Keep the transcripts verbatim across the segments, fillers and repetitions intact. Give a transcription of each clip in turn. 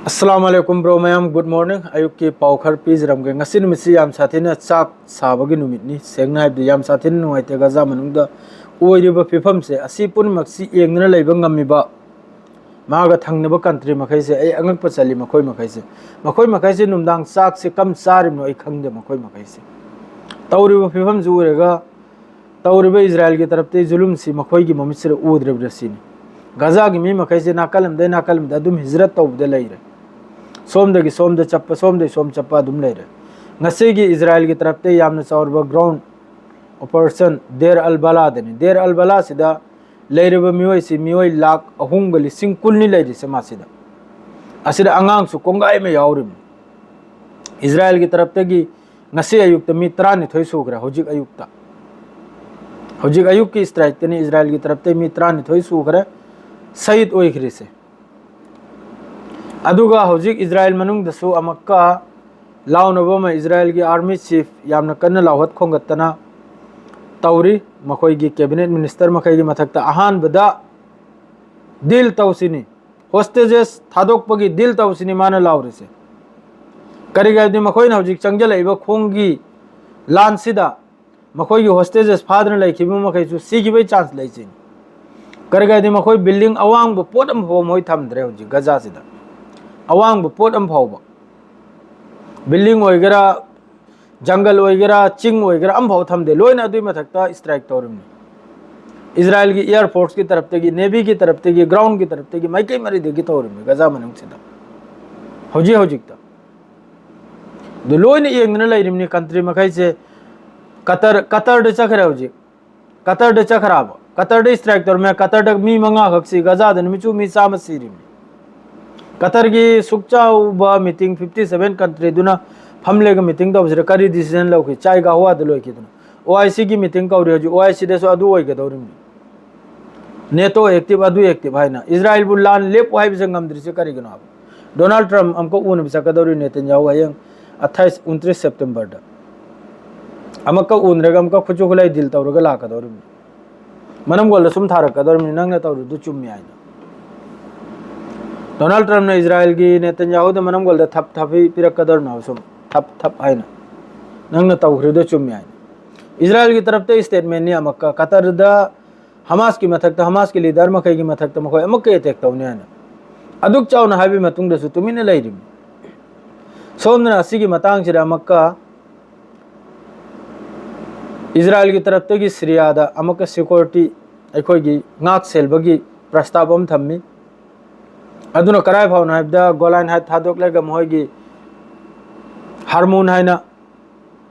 ꯑꯁꯂꯥꯝ ꯑꯂꯩꯀꯨꯝ bro ꯃꯌꯥꯝ, good morning. ꯑꯌꯨꯛꯀꯤ ꯄꯥꯎ ꯈꯔ ꯄꯤꯖꯔꯝꯒꯦ꯫ ꯉꯁꯤ ꯅꯨꯃꯤꯠꯁꯤ ꯌꯥꯝ ꯁꯥꯊꯤꯅ ꯆꯥꯛ ꯁꯥꯕꯒꯤ ꯅꯨꯃꯤꯠꯅꯤ꯫ ꯁꯦꯡꯅ ꯍꯥꯏꯕꯗꯤ ꯌꯥꯝ ꯁꯥꯊꯤꯅ ꯅꯨꯡꯉꯥꯏꯇꯦ꯫ ꯒꯖꯥ ꯃꯅꯨꯡꯗ ꯑꯣꯏꯔꯤꯕ ꯐꯤꯕꯝꯁꯦ, ꯑꯁꯤ ꯄꯨꯝꯅꯃꯛꯁꯤ ꯌꯦꯡꯗꯨꯅ ꯂꯩꯕ ꯉꯝꯃꯤꯕ ꯃꯥꯒ ꯊꯪꯅꯕ ꯀꯟꯇ꯭ꯔꯤ ꯃꯈꯩꯁꯦ ꯑꯩ ꯑꯉꯛꯄ ꯆꯜꯂꯤ꯫ ꯃꯈꯣꯏ ꯃꯈꯩꯁꯦ, ꯃꯈꯣꯏ ꯃꯈꯩꯁꯦ ꯅꯨꯡꯗꯥꯡ ꯆꯥꯛꯁꯦ ꯀꯝ ꯆꯥꯔꯤꯕꯅꯣ ꯑꯩ ꯈꯪꯗꯦ꯫ ꯃꯈꯣꯏ ꯃꯈꯩꯁꯦ ꯇꯧꯔꯤꯕ ꯐꯤꯕꯝꯁꯤ ꯎꯔꯒ, ꯇꯧꯔꯤꯕ ꯏꯖꯔꯥꯏꯜꯒꯤ ꯇꯔꯞꯇꯒꯤ ꯖꯨꯂꯨꯝꯁꯤ ꯃꯈꯣꯏꯒꯤ ꯃꯃꯤꯠꯁꯤꯗ ꯎꯗ꯭ꯔꯕ꯭ꯔꯥ ꯁꯤꯅꯤ꯫ ꯒꯖꯥꯒꯤ ꯃꯤ ꯃꯈꯩꯁꯦ ꯅꯥꯀꯜ ꯑꯃꯗꯒꯤ ꯅꯥꯀꯜ ꯑꯃꯗ ꯑꯗꯨꯝ ꯍꯤꯖꯔꯠ ꯇꯧꯕꯗ ꯂꯩꯔꯦ꯫ ꯁꯣꯝꯗꯒꯤ ꯁꯣꯝꯗ ꯆꯠꯄ, ꯁꯣꯝꯗꯒꯤ ꯁꯣꯝ ꯆꯠꯄ ꯑꯗꯨꯝ ꯂꯩꯔꯦ꯫ ꯉꯁꯤꯒꯤ ꯏꯖꯔꯥꯏꯜꯒꯤ ꯇꯔꯞꯇꯒꯤ ꯌꯥꯝꯅ ꯆꯥꯎꯔꯕ ꯒ꯭ꯔꯥꯎꯟ ꯑꯣꯄꯔꯦꯁꯟ ꯗꯦꯔ ꯑꯜ ꯕꯂꯥꯗꯅꯤ꯫ ꯗꯦꯔ ꯑꯜ ꯕꯂꯥꯁꯤꯗ ꯂꯩꯔꯤꯕ ꯃꯤꯑꯣꯏꯁꯤ ꯃꯤꯑꯣꯏ ꯂꯥꯈ ꯑꯍꯨꯝꯒ ꯂꯤꯁꯤꯡ ꯀꯨꯟꯅꯤ ꯂꯩꯔꯤꯁꯦ ꯃꯁꯤꯗ꯫ ꯑꯁꯤꯗ ꯑꯉꯥꯡꯁꯨ ꯀꯣꯡꯒꯥꯏ ꯑꯃ ꯌꯥꯎꯔꯤꯕꯅꯤ꯫ ꯏꯖꯔꯥꯏꯜꯒꯤ ꯇꯔꯞꯇꯒꯤ ꯉꯁꯤ ꯑꯌꯨꯛꯇ ꯃꯤ ꯇꯔꯥꯅꯤꯊꯣꯏ ꯁꯨꯈ꯭ꯔꯦ꯫ ꯍꯧꯖꯤꯛ ꯑꯌꯨꯛꯇ, ꯍꯧꯖꯤꯛ ꯑꯌꯨꯛꯀꯤ ꯏꯁꯇ꯭ꯔꯥꯏꯛꯇꯅꯤ ꯏꯖꯔꯥꯏꯜꯒꯤ ꯇꯔꯞꯇꯒꯤ ꯃꯤ ꯇꯔꯥꯅꯤꯊꯣꯏ ꯁꯨꯈ꯭ꯔꯦ ꯁꯍꯤꯗ ꯑꯣꯏꯈ꯭ꯔꯤꯁꯦ꯫ ꯑꯗꯨꯒ ꯍꯧꯖꯤꯛ ꯏꯖꯔꯥꯏꯜ ꯃꯅꯨꯡꯗꯁꯨ ꯑꯃꯨꯛꯀ ꯂꯥꯎꯅꯕ ꯑꯃ ꯏꯖꯔꯥꯏꯜꯒꯤ ꯑꯥꯔꯃꯤ ꯆꯤꯐ ꯌꯥꯝꯅ ꯀꯟꯅ ꯂꯥꯎꯍꯠ ꯈꯣꯡꯒꯠꯇꯅ ꯇꯧꯔꯤ꯫ ꯃꯈꯣꯏꯒꯤ ꯀꯦꯕꯤꯅꯦꯠ ꯃꯤꯅꯤꯁꯇꯔ ꯃꯈꯩꯒꯤ ꯃꯊꯛꯇ ꯑꯍꯥꯟꯕꯗ ꯗꯤꯜ ꯇꯧꯁꯤꯅꯤ, ꯍꯣꯁꯇꯦꯖꯦꯁ ꯊꯥꯗꯣꯛꯄꯒꯤ ꯗꯤꯜ ꯇꯧꯁꯤꯅꯤ ꯃꯥꯅ ꯂꯥꯎꯔꯤꯁꯦ꯫ ꯀꯔꯤꯒꯤ ꯍꯥꯏꯕꯗꯤ ꯃꯈꯣꯏꯅ ꯍꯧꯖꯤꯛ ꯆꯪꯁꯤꯜꯂꯛꯏꯕ ꯈꯣꯡꯒꯤ ꯂꯥꯟꯁꯤꯗ ꯃꯈꯣꯏꯒꯤ ꯍꯣꯁꯇꯦꯖꯦꯁ ꯐꯥꯗꯨꯅ ꯂꯩꯈꯤꯕ ꯃꯈꯩꯁꯨ ꯁꯤꯈꯤꯕꯒꯤ ꯆꯥꯟꯁ ꯂꯩꯁꯤꯅꯤ꯫ ꯀꯔꯤꯒꯤ ꯍꯥꯏꯕꯗꯤ ꯃꯈꯣꯏ ꯕꯤꯜꯗꯤꯡ ꯑꯋꯥꯡꯕ ꯄꯣꯠ ꯑꯃꯐꯥꯎꯕ ꯃꯈꯣꯏ ꯊꯝꯗ꯭ꯔꯦ ꯍꯧꯖꯤꯛ ꯒꯖꯥꯁꯤꯗ꯫ ꯑꯋꯥꯡꯕ ꯄꯣꯠ ꯑꯃ ꯐꯥꯎꯕ, ꯕꯤꯜꯗꯤꯡ ꯑꯣꯏꯒꯦꯔꯥ, ꯖꯪꯒꯜ ꯑꯣꯏꯒꯦꯔꯥ, ꯆꯤꯡ ꯑꯣꯏꯒꯦꯔꯥ, ꯑꯃꯐꯥꯎ ꯊꯝꯗꯦ꯫ ꯂꯣꯏꯅ ꯑꯗꯨꯒꯤ ꯃꯊꯛꯇ ꯏꯁꯇ꯭ꯔꯥꯏꯛ ꯇꯧꯔꯤꯕꯅꯤ꯫ ꯏꯖꯔꯥꯏꯜꯒꯤ ꯏꯌꯥꯔ ꯐꯣꯔꯁꯀꯤ ꯇꯔꯞꯇꯒꯤ, ꯅꯦꯚꯤꯒꯤ ꯇꯔꯞꯇꯒꯤ, ꯒ꯭ꯔꯥꯎꯟꯒꯤ ꯇꯔꯞꯇꯒꯤ, ꯃꯥꯏꯀꯩ ꯃꯔꯤꯗꯒꯤ ꯇꯧꯔꯤꯕꯅꯤ ꯒꯖꯥ ꯃꯅꯨꯡꯁꯤꯗ ꯍꯧꯖꯤꯛ ꯍꯧꯖꯤꯛꯇ꯫ ꯑꯗꯨ ꯂꯣꯏꯅ ꯌꯦꯡꯗꯅ ꯂꯩꯔꯤꯕꯅꯤ ꯀꯟꯇ꯭ꯔꯤ ꯃꯈꯩꯁꯦ꯫ ꯀꯇꯔ, ꯀꯇꯔꯗ ꯆꯠꯈ꯭ꯔꯦ ꯍꯧꯖꯤꯛ꯫ ꯀꯇꯔꯗ ꯆꯠꯈ꯭ꯔꯕ, ꯀꯇꯔꯗ ꯏꯁꯇ꯭ꯔꯥꯏꯛ ꯇꯧꯔꯝꯃꯦ꯫ ꯀꯇꯔꯗ ꯃꯤ ꯃꯉꯥꯈꯛ ꯁꯤ, ꯒꯖꯥꯗ ꯅꯨꯃꯤꯠꯆꯨ ꯃꯤ ꯆꯥꯝꯃ ꯁꯤꯔꯤꯕꯅꯤ꯫ ꯀꯇꯔꯒꯤ ꯁꯨꯛ ꯆꯥꯎꯕ ꯃꯤꯇꯤꯡ, ꯐꯤꯐꯇꯤ ꯁꯚꯦꯟ ꯀꯟꯇ꯭ꯔꯤꯗꯨꯅ ꯐꯝꯂꯒ ꯃꯤꯇꯤꯡ ꯇꯧꯕꯁꯤꯗ ꯀꯔꯤ ꯗꯤꯁꯤꯖꯟ ꯂꯧꯈꯤ? ꯆꯥꯏꯒ ꯍꯋꯥꯗ ꯂꯣꯏꯈꯤꯗꯅ꯫ ꯑꯣ ꯑꯥꯏ ꯁꯤꯒꯤ ꯃꯤꯇꯤꯡ ꯀꯧꯔꯤ ꯍꯧꯖꯤꯛ, ꯑꯣ ꯑꯥꯏ ꯁꯤꯗꯁꯨ ꯑꯗꯨ ꯑꯣꯏꯒꯗꯧꯔꯤꯕꯅꯤ꯫ ꯅꯦꯇꯣ ꯑꯦꯛꯇꯤꯚ, ꯑꯗꯨ ꯑꯦꯛꯇꯤꯚ ꯍꯥꯏꯅ꯫ ꯏꯖꯔꯥꯏꯜꯕꯨ ꯂꯥꯟ ꯂꯦꯞꯄꯨ ꯍꯥꯏꯕꯁꯦ ꯉꯝꯗ꯭ꯔꯤꯁꯦ ꯀꯔꯤꯒꯤꯅꯣ ꯍꯥꯏꯕ? ꯗꯣꯅꯥꯜꯗ ꯇ꯭ꯔꯝꯞ ꯑꯃꯨꯛꯀ ꯎꯅꯕ ꯆꯠꯀꯗꯧꯔꯤ ꯅꯦꯇꯟꯌꯥꯍꯨ ꯍꯌꯦꯡ ꯑꯠꯊꯥꯏꯁ, ꯎꯟꯇ꯭ꯔꯤꯁ ꯁꯦꯞꯇꯦꯝꯕꯔꯗ꯫ ꯑꯃꯨꯛꯀ ꯎꯅꯔꯒ ꯑꯃꯨꯛꯀ ꯈꯨꯠꯁꯨ ꯈꯨꯠꯂꯥꯏ ꯗꯤꯜ ꯇꯧꯔꯒ ꯂꯥꯛꯀꯗꯧꯔꯤꯕꯅꯤ꯫ ꯃꯅꯝ ꯒꯣꯜꯗ ꯁꯨꯝ ꯊꯥꯔꯛꯀꯗꯧꯔꯤꯕꯅꯤ, ꯅꯪꯅ ꯇꯧꯔꯤꯗꯨ ꯆꯨꯝꯃꯤ ꯍꯥꯏꯅ꯫ ꯗꯣꯅꯥꯜꯗ ꯇ꯭ꯔꯝꯞꯅ ꯏꯖꯔꯥꯏꯜꯒꯤ ꯅꯦꯇꯟꯌꯥꯍꯨꯗ ꯃꯅꯝ ꯒꯣꯜꯗ ꯊꯞ ꯊꯞ ꯄꯤꯔꯛꯀꯗꯧꯔꯤꯅꯣ? ꯁꯨꯝ ꯊꯞ ꯊꯞ ꯍꯥꯏꯅ ꯅꯪꯅ ꯇꯧꯈ꯭ꯔꯤꯗꯣ ꯆꯨꯝꯃꯤ ꯍꯥꯏꯅ ꯏꯖꯔꯥꯏꯜꯒꯤ ꯇꯔꯞꯇ ꯏꯁꯇꯦꯠꯃꯦꯟꯅꯤ ꯑꯃꯛꯀ꯫ ꯀꯇꯔꯗ ꯍꯃꯥꯁꯀꯤ ꯃꯊꯛꯇ, ꯍꯃꯥꯁꯀꯤ ꯂꯤꯗꯔ ꯃꯈꯩꯒꯤ ꯃꯊꯛꯇ ꯃꯈꯣꯏ ꯑꯃꯨꯛꯀ ꯑꯦꯇꯦꯛ ꯇꯧꯅꯤ ꯍꯥꯏꯅ ꯑꯗꯨꯛ ꯆꯥꯎꯅ ꯍꯥꯏꯕꯒꯤ ꯃꯇꯨꯡꯗꯁꯨ ꯇꯨꯃꯤꯟꯅ ꯂꯩꯔꯤꯕꯅꯤ꯫ ꯁꯣꯝꯗꯅ ꯑꯁꯤꯒꯤ ꯃꯇꯥꯡꯁꯤꯗ ꯑꯃꯨꯛꯀ ꯏꯖꯔꯥꯏꯜꯒꯤ ꯇꯔꯞꯇꯒꯤ ꯁꯤꯔꯤꯌꯥꯗ ꯑꯃꯨꯛꯀ ꯁꯦꯀ꯭ꯌꯨꯔꯤꯇꯤ, ꯑꯩꯈꯣꯏꯒꯤ ꯉꯥꯛ ꯁꯦꯜꯕꯒꯤ ꯄ꯭ꯔꯁꯇꯥꯞ ꯑꯃ ꯊꯝꯃꯤ꯫ ꯑꯗꯨꯅ ꯀꯔꯥꯏ ꯐꯥꯎꯅꯣ ꯍꯥꯏꯕꯗ ꯒꯣꯂꯥꯟ ꯍꯥꯏꯠ ꯊꯥꯗꯣꯛꯂꯒ ꯃꯈꯣꯏꯒꯤ ꯍꯥꯔꯃꯨꯟ ꯍꯥꯏꯅ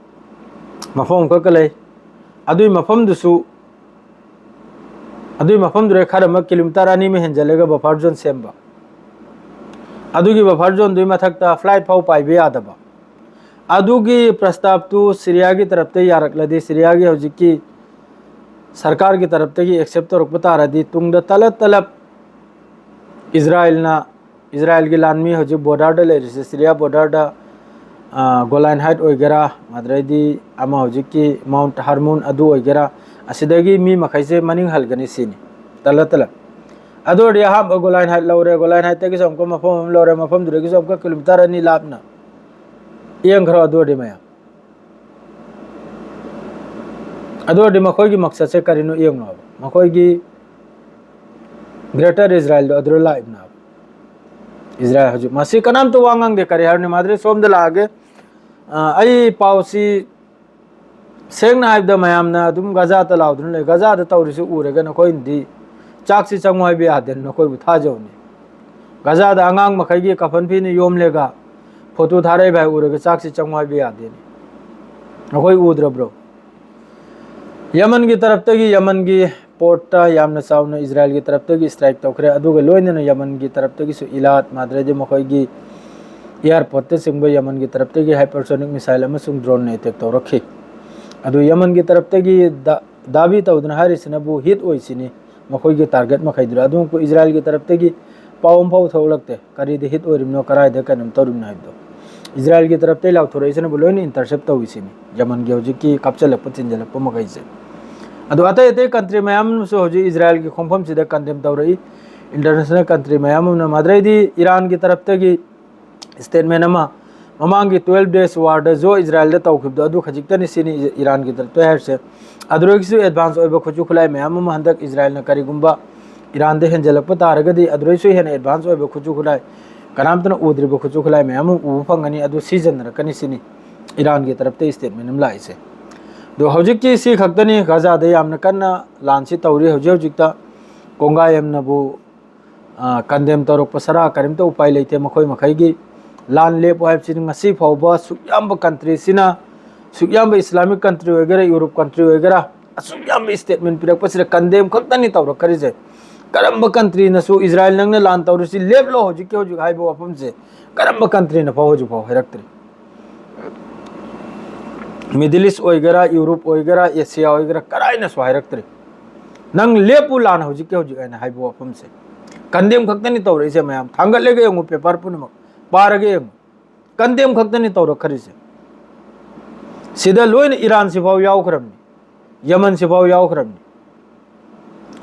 ꯃꯐꯝ ꯑꯃꯈꯛꯀ ꯂꯩ꯫ ꯑꯗꯨꯒꯤ ꯃꯐꯝꯗꯨꯁꯨ, ꯑꯗꯨꯒꯤ ꯃꯐꯝꯗꯨꯗ ꯈꯔ ꯑꯃ ꯀꯤꯂꯣꯃꯤꯇꯔ ꯑꯅꯤ ꯑꯃ ꯍꯦꯟꯖꯜꯂꯒ ꯕꯐꯔ ꯖꯣꯟ ꯁꯦꯝꯕ꯫ ꯑꯗꯨꯒꯤ ꯕꯐꯔ ꯖꯣꯟꯗꯨꯒꯤ ꯃꯊꯛꯇ ꯐ꯭ꯂꯥꯏꯠ ꯐꯥꯎ ꯄꯥꯏꯕ ꯌꯥꯗꯕ꯫ ꯑꯗꯨꯒꯤ ꯄ꯭ꯔꯁꯇꯥꯞꯇꯨ ꯁꯤꯔꯤꯌꯥꯒꯤ ꯇꯔꯞꯇ ꯌꯥꯔꯛꯂꯗꯤ, ꯁꯤꯔꯤꯌꯥꯒꯤ ꯍꯧꯖꯤꯛꯀꯤ ꯁꯔꯀꯥꯔꯒꯤ ꯇꯔꯞꯇꯒꯤ ꯑꯦꯛꯁꯦꯞ ꯇꯧꯔꯛꯄ ꯇꯥꯔꯗꯤ, ꯇꯨꯡꯗ ꯇꯂꯞ ꯇꯂꯞ ꯏꯖꯔꯥꯏꯜꯅ, ꯏꯖꯔꯥꯏꯜꯒꯤ ꯂꯥꯟꯃꯤ ꯍꯧꯖꯤꯛ ꯕꯣꯔꯗꯔꯗ ꯂꯩꯔꯤꯁꯦ, ꯁꯤꯔꯤꯌꯥ ꯕꯣꯔꯗꯔꯗ, ꯑ, ꯒꯣꯂꯥꯟ ꯍꯥꯏꯠ ꯑꯣꯏꯒꯦꯔꯥ, ꯑꯗꯨꯗꯩꯗꯤ ꯑꯃ ꯍꯧꯖꯤꯛꯀꯤ ꯃꯥꯎꯟꯠ ꯍꯥꯔꯃꯨꯟ ꯑꯗꯨ ꯑꯣꯏꯒꯦꯔꯥ, ꯑꯁꯤꯗꯒꯤ ꯃꯤ ꯃꯈꯩꯁꯦ ꯃꯅꯤꯡ ꯍꯜꯒꯅꯤ ꯁꯤꯅꯤ, ꯇꯂꯞ ꯇꯂꯞ꯫ ꯑꯗꯨ ꯑꯣꯏꯔꯗꯤ ꯑꯍꯥꯟꯕ ꯒꯣꯂꯥꯟ ꯍꯥꯏꯠ ꯂꯧꯔꯦ, ꯒꯣꯂꯥꯟ ꯍꯥꯏꯠꯇꯒꯤꯁꯨ ꯑꯃꯨꯛꯀ ꯃꯐꯝ ꯑꯃ ꯂꯧꯔꯦ, ꯃꯐꯝꯗꯨꯗꯒꯤꯁꯨ ꯑꯃꯨꯛꯀ ꯀꯤꯂꯣꯃꯤꯇꯔ ꯑꯅꯤ ꯂꯥꯞꯅ ꯌꯦꯡꯈ꯭ꯔꯣ꯫ ꯑꯗꯨ ꯑꯣꯏꯔꯗꯤ ꯃꯌꯥꯝ, ꯑꯗꯨ ꯑꯣꯏꯔꯗꯤ ꯃꯈꯣꯏꯒꯤ ꯃꯛꯁꯠꯁꯦ ꯀꯔꯤꯅꯣ ꯌꯦꯡꯉꯣꯕ꯫ ꯃꯈꯣꯏꯒꯤ ꯒ꯭ꯔꯦꯇꯔ ꯏꯖꯔꯥꯏꯜꯗꯣ ꯑꯗꯨꯗ ꯂꯥꯛꯏꯕꯅꯦꯕ꯫ ꯏꯖꯔꯥꯏꯜ ꯍꯧꯖꯤꯛ ꯃꯁꯤ ꯀꯅꯥꯝꯇ ꯋꯥ ꯉꯥꯡꯗꯦ꯫ ꯀꯔꯤ ꯍꯥꯏꯔꯨꯅꯤ? ꯃꯥꯗ꯭ꯔꯦ ꯁꯣꯝꯗ ꯂꯥꯛꯑꯒꯦ꯫ ꯑ, ꯑꯩ ꯄꯥꯎꯁꯤ ꯁꯦꯡꯅ ꯍꯥꯏꯕꯗ ꯃꯌꯥꯝꯅ ꯑꯗꯨꯝ ꯒꯖꯥꯗ ꯂꯥꯎꯗꯨꯅ ꯂꯩ꯫ ꯒꯖꯥꯗ ꯇꯧꯔꯤꯁꯤ ꯎꯔꯒ ꯅꯈꯣꯏꯅꯗꯤ ꯆꯥꯛꯁꯤ ꯆꯪꯉꯨ ꯍꯥꯏꯕ ꯌꯥꯗꯦ, ꯅꯈꯣꯏꯕꯨ ꯊꯥꯖꯧꯅꯦ꯫ ꯒꯖꯥꯗ ꯑꯉꯥꯡ ꯃꯈꯩꯒꯤ ꯀꯐꯟ ꯐꯤꯅ ꯌꯣꯝꯂꯦꯒ ꯐꯣꯇꯣ ꯊꯥꯔꯛꯏꯕ ꯍꯥꯏ ꯎꯔꯒ ꯆꯥꯛꯁꯤ ꯆꯪꯉꯨ ꯍꯥꯏꯕ ꯌꯥꯗꯦꯅꯦ꯫ ꯅꯈꯣꯏ ꯎꯗ꯭ꯔꯕ꯭ꯔꯣ? ꯌꯃꯟꯒꯤ ꯇꯔꯞꯇꯒꯤ, ꯌꯃꯟꯒꯤ ꯄꯣꯔꯠꯇ ꯌꯥꯝꯅ ꯆꯥꯎꯅ ꯏꯖꯔꯥꯏꯜꯒꯤ ꯇꯔꯞꯇꯒꯤ ꯁ꯭ꯇ꯭ꯔꯥꯏꯛ ꯇꯧꯈ꯭ꯔꯦ꯫ ꯑꯗꯨꯒ ꯂꯣꯏꯅꯅ ꯌꯃꯟꯒꯤ ꯇꯔꯞꯇꯒꯤꯁꯨ ꯏꯂꯥꯠ, ꯃꯥꯗ꯭ꯔꯦꯗꯤ ꯃꯈꯣꯏꯒꯤ ꯑꯦꯌꯥꯔꯄꯣꯔꯠꯇ ꯆꯤꯡꯕ ꯌꯃꯟꯒꯤ ꯇꯔꯞꯇꯒꯤ ꯍꯥꯏꯄꯔꯁꯣꯅꯤꯛ ꯃꯤꯁꯥꯏꯜ ꯑꯃꯁꯨꯡ ꯗ꯭ꯔꯣꯟꯅ ꯑꯦꯇꯦꯛ ꯇꯧꯔꯛꯈꯤ꯫ ꯑꯗꯨ ꯌꯃꯟꯒꯤ ꯇꯔꯞꯇꯒꯤ ꯗꯥ-, ꯗꯥꯕꯤ ꯇꯧꯗꯨꯅ ꯍꯥꯏꯔꯤꯁꯤꯅꯕꯨ ꯍꯤꯠ ꯑꯣꯏꯁꯤꯅꯤ ꯃꯈꯣꯏꯒꯤ ꯇꯥꯔꯒꯦꯠ ꯃꯈꯩꯗꯨꯗ꯫ ꯑꯗꯨ ꯏꯖꯔꯥꯏꯜꯒꯤ ꯇꯔꯞꯇꯒꯤ ꯄꯥꯎ ꯑꯃꯐꯥꯎ ꯊꯣꯛꯂꯛꯇꯦ꯫ ꯀꯔꯤꯗ ꯍꯤꯠ ꯑꯣꯏꯔꯤꯕꯅꯣ, ꯀꯗꯥꯏꯗ ꯀꯩꯅꯣꯝ ꯇꯧꯔꯤꯕꯅꯣ ꯍꯥꯏꯕꯗꯣ꯫ ꯏꯖꯔꯥꯏꯜꯒꯤ ꯇꯔꯞꯇꯒꯤ ꯂꯥꯎꯊꯣꯔꯛꯏꯁꯤꯅꯕꯨ ꯂꯣꯏꯅ ꯏꯟꯇꯔꯁꯦꯞ ꯇꯧꯏꯁꯤꯅꯤ, ꯌꯃꯟꯒꯤ ꯍꯧꯖꯤꯛꯀꯤ ꯀꯥꯞꯆꯜꯂꯛꯄ, ꯊꯤꯟꯖꯜꯂꯛꯄ ꯃꯈꯩꯁꯦ꯫ ꯑꯗꯣ ꯑꯇꯩ ꯑꯇꯩ ꯀꯟꯇ꯭ꯔꯤ ꯃꯌꯥꯝ ꯑꯃꯁꯨ ꯍꯧꯖꯤꯛ ꯏꯖꯔꯥꯏꯜꯒꯤ ꯈꯣꯡꯐꯝꯁꯤꯗ ꯀꯟꯗꯦꯝ ꯇꯧꯔꯛꯏ꯫ International country ꯃꯌꯥꯝ ꯑꯃꯅ, ꯃꯗꯨꯗꯩꯗꯤ ꯏꯔꯥꯟꯒꯤ ꯇꯔꯞꯇꯒꯤ statement ꯑꯃ, ꯃꯃꯥꯡꯒꯤ twelve days war ꯗꯁꯨ ꯏꯖꯔꯥꯏꯜꯗ ꯇꯧꯈꯤꯕꯗꯣ ꯑꯗꯨ ꯈꯖꯤꯛꯇꯅꯤ ꯁꯤꯅꯤ ꯏꯔꯥꯟꯒꯤ ꯇꯔꯞꯇ ꯍꯥꯏꯔꯤꯁꯦ꯫ ꯑꯗꯨꯗꯒꯤꯁꯨ advance ꯑꯣꯏꯕ ꯈꯨꯠꯁꯨ ꯈꯨꯠꯂꯥꯏ ꯃꯌꯥꯝ ꯑꯃ ꯍꯟꯗꯛ ꯏꯖꯔꯥꯏꯜꯅ ꯀꯔꯤꯒꯨꯝꯕ ꯏꯔꯥꯟꯗ ꯍꯦꯟꯖꯜꯂꯛꯄ ꯇꯥꯔꯒꯗꯤ, ꯑꯗꯨꯗꯩꯁꯨ ꯍꯦꯟꯅ advance ꯑꯣꯏꯕ ꯈꯨꯠꯁꯨ ꯈꯨꯠꯂꯥꯏ, ꯀꯅꯥꯝꯇꯅ ꯎꯗ꯭ꯔꯤꯕ ꯈꯨꯠꯁꯨ ꯈꯨꯠꯂꯥꯏ ꯃꯌꯥꯝ ꯑꯃ ꯎꯕ ꯐꯪꯒꯅꯤ, ꯑꯗꯨ ꯁꯤꯖꯤꯟꯅꯔꯛꯀꯅꯤ ꯁꯤꯅꯤ ꯏꯔꯥꯟꯒꯤ ꯇꯔꯞꯇ statement ꯑꯃ ꯂꯥꯛꯏꯁꯦ꯫ ꯑꯗꯣ ꯍꯧꯖꯤꯛꯇꯤ ꯁꯤ ꯈꯛꯇꯅꯤ, ꯒꯖꯥꯗ ꯌꯥꯝꯅ ꯀꯟꯅ ꯂꯥꯟꯁꯤ ꯇꯧꯔꯤ ꯍꯧꯖꯤꯛ ꯍꯧꯖꯤꯛꯇ꯫ ꯀꯣꯡꯒꯥꯏ ꯑꯃꯅꯕꯨ, ꯑ, condemn ꯇꯧꯔꯛꯄ ꯁꯔꯥ ꯀꯔꯤꯝꯇ ꯎꯄꯥꯏ ꯂꯩꯇꯦ ꯃꯈꯣꯏ ꯃꯈꯩꯒꯤ꯫ ꯂꯥꯟ ꯂꯦꯞꯄꯨ ꯍꯥꯏꯕꯁꯤꯗꯤ ꯉꯁꯤ ꯐꯥꯎꯕ ꯁꯨꯛ ꯌꯥꯝꯕ country ꯁꯤꯅ, ꯁꯨꯛ ꯌꯥꯝꯕ Islamic country ꯑꯣꯏꯒꯦꯔꯥ, Europe country ꯑꯣꯏꯒꯦꯔꯥ, ꯑꯁꯨꯛ ꯌꯥꯝꯕ statement ꯄꯤꯔꯛꯄꯁꯤꯗ condemn ꯈꯛꯇꯅꯤ ꯇꯧꯔꯛꯈ꯭ꯔꯤꯁꯦ꯫ ꯀꯔꯝꯕ country ꯅꯁꯨ ꯏꯖꯔꯥꯏꯜ ꯅꯪꯅ ꯂꯥꯟ ꯇꯧꯔꯤꯁꯤ ꯂꯦꯞꯂꯣ ꯍꯧꯖꯤꯛꯀꯤ ꯍꯧꯖꯤꯛ ꯍꯥꯏꯕ ꯋꯥꯐꯝꯁꯦ ꯀꯔꯝꯕ country ꯅ ꯐꯥꯎ ꯍꯧꯖꯤꯛ ꯐꯥꯎ ꯍꯥꯏꯔꯛꯇ꯭ꯔꯤ꯫ Middle East ꯑꯣꯏꯒꯦꯔꯥ, Europe ꯑꯣꯏꯒꯦꯔꯥ, Asia ꯑꯣꯏꯒꯦꯔꯥ, ꯀꯔꯥꯏꯅꯁꯨ ꯍꯥꯏꯔꯛꯇ꯭ꯔꯤ꯫ ꯅꯪ ꯂꯦꯞꯄꯨ ꯂꯥꯟ ꯍꯧꯖꯤꯛꯀꯤ ꯍꯧꯖꯤꯛ ꯍꯥꯏꯅ ꯍꯥꯏꯕ ꯋꯥꯐꯝꯁꯦ condemn ꯈꯛꯇꯅꯤ ꯇꯧꯔꯛꯏꯁꯦ ꯃꯌꯥꯝ꯫ ꯊꯥꯡꯒꯠꯂꯒ ꯌꯦꯡꯉꯨ paper ꯄꯨꯝꯅꯃꯛ, ꯄꯥꯔꯒ ꯌꯦꯡꯉꯨ꯫ Condemn ꯈꯛꯇꯅꯤ ꯇꯧꯔꯛꯈ꯭ꯔꯤꯁꯦ꯫ ꯁꯤꯗ ꯂꯣꯏꯅ ꯏꯔꯥꯟꯁꯤ ꯐꯥꯎ ꯌꯥꯎꯈ꯭ꯔꯕꯅꯤ, ꯌꯃꯟꯁꯤ ꯐꯥꯎ ꯌꯥꯎꯈ꯭ꯔꯕꯅꯤ꯫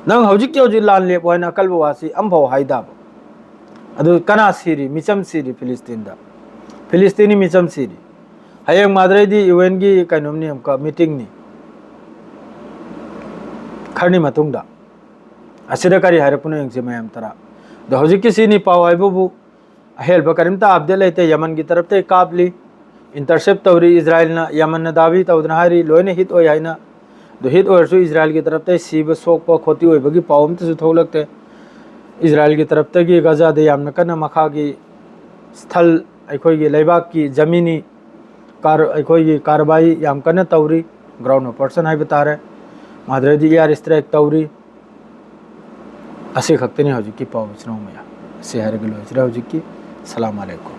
ꯅꯪ ꯍꯧꯖꯤꯛꯀꯤ ꯍꯧꯖꯤꯛ ꯂꯥꯟ ꯂꯦꯞꯄꯣ ꯍꯥꯏꯅ ꯑꯀꯜꯕ ꯋꯥꯁꯤ ꯑꯝꯐꯥꯎ ꯍꯥꯏꯗꯕ꯫ ꯑꯗꯨ ꯀꯅꯥ ꯁꯤꯔꯤ? ꯃꯤꯆꯝ ꯁꯤꯔꯤ ꯐꯤꯂꯤꯁꯇꯤꯟꯗ꯫ ꯐꯤꯂꯤꯁꯇꯤꯟꯒꯤ ꯃꯤꯆꯝ ꯁꯤꯔꯤ꯫ ꯍꯌꯦꯡ ꯃꯗꯨꯗꯩꯗꯤ UN ꯒꯤ ꯀꯩꯅꯣꯝꯅꯤ, ꯑꯃꯨꯛꯀ meeting ꯅꯤ꯫ ꯈꯔꯅꯤ ꯃꯇꯨꯡꯗ꯫ ꯑꯁꯤꯗ ꯀꯔꯤ ꯍꯥꯏꯔꯛꯄꯅꯣ ꯌꯦꯡꯁꯤ ꯃꯌꯥꯝ ꯇꯔꯥ꯫ ꯑꯗꯣ ꯍꯧꯖꯤꯛꯀꯤ ꯁꯤꯅꯤ ꯄꯥꯎ ꯍꯥꯏꯕꯕꯨ ꯑꯍꯦꯟꯕ ꯀꯔꯤꯝꯇ update ꯂꯩꯇꯦ꯫ ꯌꯃꯟꯒꯤ ꯇꯔꯞꯇꯒꯤ ꯀꯥꯞꯂꯤ, intercept ꯇꯧꯔꯤ꯫ ꯏꯖꯔꯥꯏꯜꯅ, ꯌꯃꯟꯅ ꯗꯥꯕꯤ ꯇꯧꯗꯅ ꯍꯥꯏꯔꯤ ꯂꯣꯏꯅ hit ꯑꯣꯏ ꯍꯥꯏꯅ꯫ ꯑꯗꯨ hit ꯑꯣꯏꯔꯁꯨ ꯏꯖꯔꯥꯏꯜꯒꯤ ꯇꯔꯞꯇꯒꯤ ꯁꯤꯕ, ꯁꯣꯛꯄ, ꯈꯣꯠꯄ ꯑꯣꯏꯕꯒꯤ ꯄꯥꯎ ꯑꯝꯇꯁꯨ ꯊꯣꯛꯂꯛꯇꯦ꯫ ꯏꯖꯔꯥꯏꯜꯒꯤ ꯇꯔꯞꯇꯒꯤ ꯒꯖꯥꯗ ꯌꯥꯝꯅ ꯀꯟꯅ ꯃꯈꯥꯒꯤ ꯁ꯭ꯊꯜ, ꯑꯩꯈꯣꯏꯒꯤ ꯂꯩꯕꯥꯛꯀꯤ ꯖꯃꯤꯅꯤ ꯀꯥꯔ-, ꯑꯩꯈꯣꯏꯒꯤ ꯀꯥꯔꯕꯥꯏ ꯌꯥꯝ ꯀꯟꯅ ꯇꯧꯔꯤ꯫ Ground operation ꯍꯥꯏꯕ ꯇꯥꯔꯦ꯫ ꯃꯗꯨꯗꯩꯗꯤ air strike ꯇꯧꯔꯤ꯫ ꯑꯁꯤ ꯈꯛꯇꯅꯤ ꯍꯧꯖꯤꯛꯀꯤ ꯄꯥꯎ, ꯏꯆꯤꯟ ꯏꯅꯥꯎ ꯃꯌꯥꯝ꯫ ꯑꯁꯤ ꯍꯥꯏꯔꯒ ꯂꯣꯏꯁꯤꯔꯦ ꯍꯧꯖꯤꯛꯀꯤ꯫ ꯁꯂꯥꯝ ꯑꯂꯩꯀꯨꯝ꯫